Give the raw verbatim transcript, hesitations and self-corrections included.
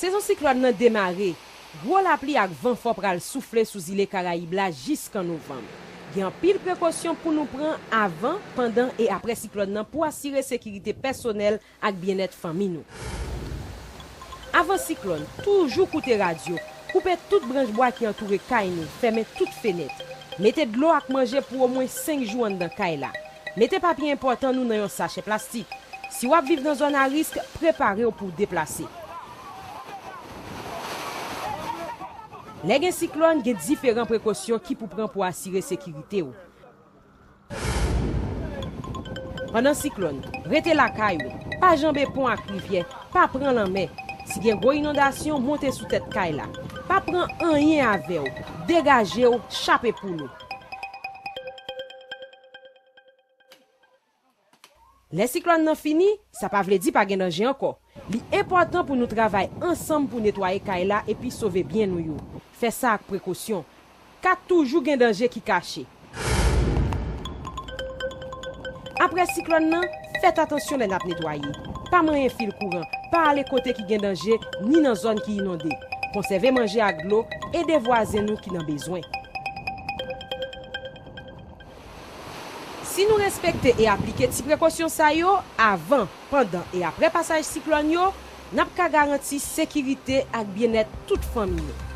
Sezon siklòn nan demare. Gwo lapli ak van fò pral soufle sou zile Karayib la jiska novanm. Gen anpil prekosyon pou nou pran avan, pandan e apre siklòn nan pou asire sekirite pèsonèl ak byennèt fanmi nou. Avan siklòn, toujou koute radyo, koupe tout branch bwa ki antoure kay nou, fèmen tout fenèt. Mete dlo ak manje pou omwen senk jou anndan kay la. Mete papye enpòtan nou nan yon sachè plastik. Si w ap viv nan zòn a risk, prepare w pou w deplase. Lè gen siklòn, gen diferan prekosyon ki pou pran pou asire sekirite w. Pandan siklòn, rete lakay ou. Pa janbe pon ak rivyè, pa pran lanmè. Si gen gwo inondasyon, monte sou tèt kay la. Pa pran anyen avè w. Degaje w, chape poul ou. Lè siklòn nan fini, sa pa vle di pa gen danje ankò. Li enpòtan pou nou travay ansanm pou netwaye kay la epi sove byen nou yo. Fè sa ak prekosyon. Ka toujou gen danje ki kache. Apre siklòn nan, fèt atansyon lè n ap netwaye. Pa manyen fil kouran, pa ale kote ki gen danje, ni nan zòn ki inonde. Konsève manje ak dlo, ede vwazen nou ki nan bezwen. Si nou respekte e aplike ti prekosyon sa yo avan, pandan e apre pasaj siklòn yo, n ap ka garanti sekirite ak byennèt tout fanmi nou.